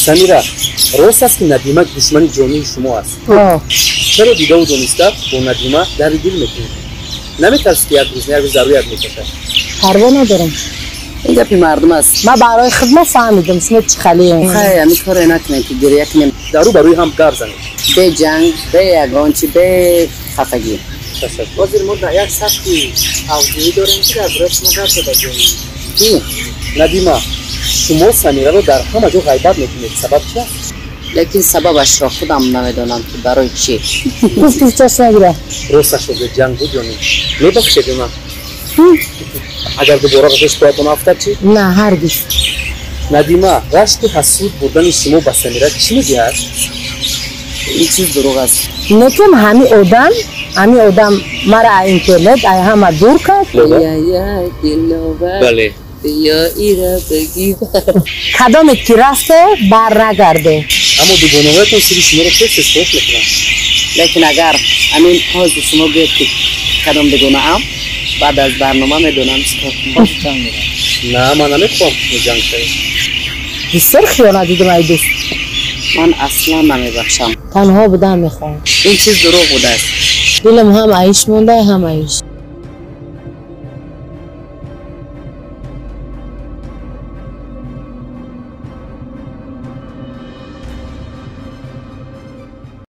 Самира, рост аст, ки Надима душмани ҷонии шумо аст? Чаро дидаву дониста бо Надима дарди дил мекунед? Наметарсед, ки як рӯз на як рӯз дар рӯят мекашад? Парво надорам. Ин гапи мардум аст. Ман барои худма фаҳмидам, шумо чӣ халием. Хай, ҳамин коре накунем, ки гиря кунем. Дар рӯ ба рӯи ҳам гап занед. Бе ҷанг, бе ягон чи, бе хафагӣ. Ташаккур. Ҳозир мо дар як сабти аудиоӣ дорем, ки дар бораи шумо гап задагем. Надима, шумо Самираро дар ҳама ҷо ғайбат мекунед. Сабаб чи аст? Лекин сабабашро худам намедонам, ки барои чӣ. Гуфту чаш нагира. Росташро гӯед, ҷанг буд ё не? Мебахшед ё на? Агар дубора ба пеш поятон афтад чӣ? На, ҳаргиз. Надима, рашку ҳасуд бурдани шумо ба Самира чӣ медиҳад? Ин чиз дурӯғ аст. Лекин ҳами одам мара а интернет, ай ҳама дур кард. Диловар. Бале. Биё, ира бигир. Кадоме ки рафте, бар нагарде. Аммо дугонаҳоятон сири шуморо тез тез фош мекунанд. Лекин агар ҳамин ҳозир шумо гӯед, ки кадом дугонаам, баъд аз барнома медонам, чӣ кор кунам. Ҷанг мерам. На, ман намехоҳам, ки шумо ҷанг шавед. Бисёр хиёнат дидам, ай дӯст. Ман аслан намебахшам. Танҳо будан мехоҳам. Ин чиз дурӯғ будааст. Дилам ҳам аиш монда, ҳам аиш.